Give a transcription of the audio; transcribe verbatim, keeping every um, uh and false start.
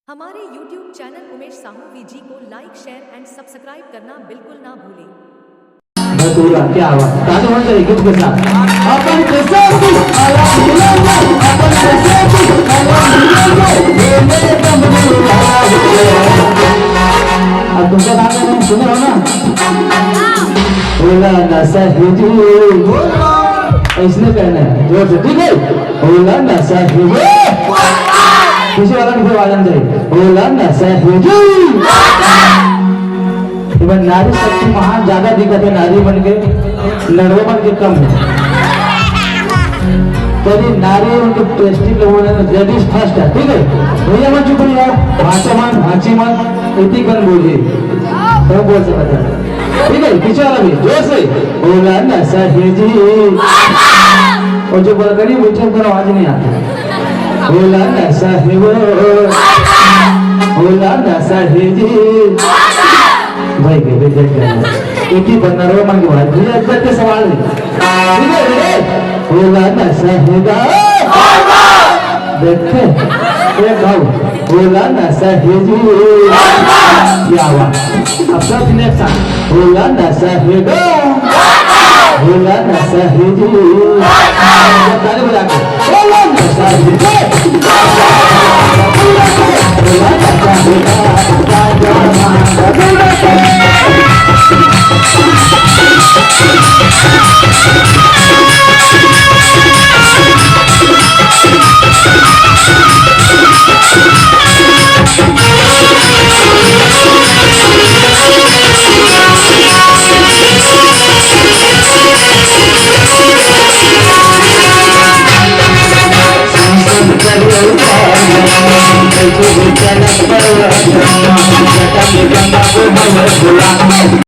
हमारे YouTube channel Umesh Sahu V G को like, share and subscribe करना बिल्कुल ना भूलें। बहुत बढ़िया, क्या बात। ताली होनी चाहिए गीत के साथ। अपन कैसे भी आला मिलेंगे, अपन कैसे भी आला मिलेंगे, ये मेरे कमरे वाला हो गया। अब तुमको गाना नहीं सुने हो ना? बोला ना सहेली। इसने कहना है जोर से, ठीक है? बोला ना सहेली। पीछे वाला भी आवाज आनी चाहिए। बोला ना सहेली। ये बार नारी शक्ति महान ज्यादा दिखत हे, नारी मन के, नरवा मन के कम हे। तो ये नारी मन के प्रेस्टीज लोगों ने लेडीज फर्स्ट है, ठीक है? भैया मन चुप रहिए, भांचा मन, भांची मन, इतनी कन बोलिए, तो बोल सकता है, ठीक है? पीछे वाला भी जोर से, बोला ना सहेली। और जो बलकनी बैठे, उनका आवाज नहीं आता। बोला ना सहेली, बोला ना सहेली। भाई के भी देख लेना। एक ही बंदा रो मांगे भाई, भैया इज्जत के सवाल नहीं। ठीक है, ठीक है? बोला ना सहेली। देखते? एक भाव। बोला ना सहेली। क्या बात। अब सब नेक्स्ट टाइम। बोला ना सहेली। बोला ना सहेली। ताली बजा के। बोला ना सहेली।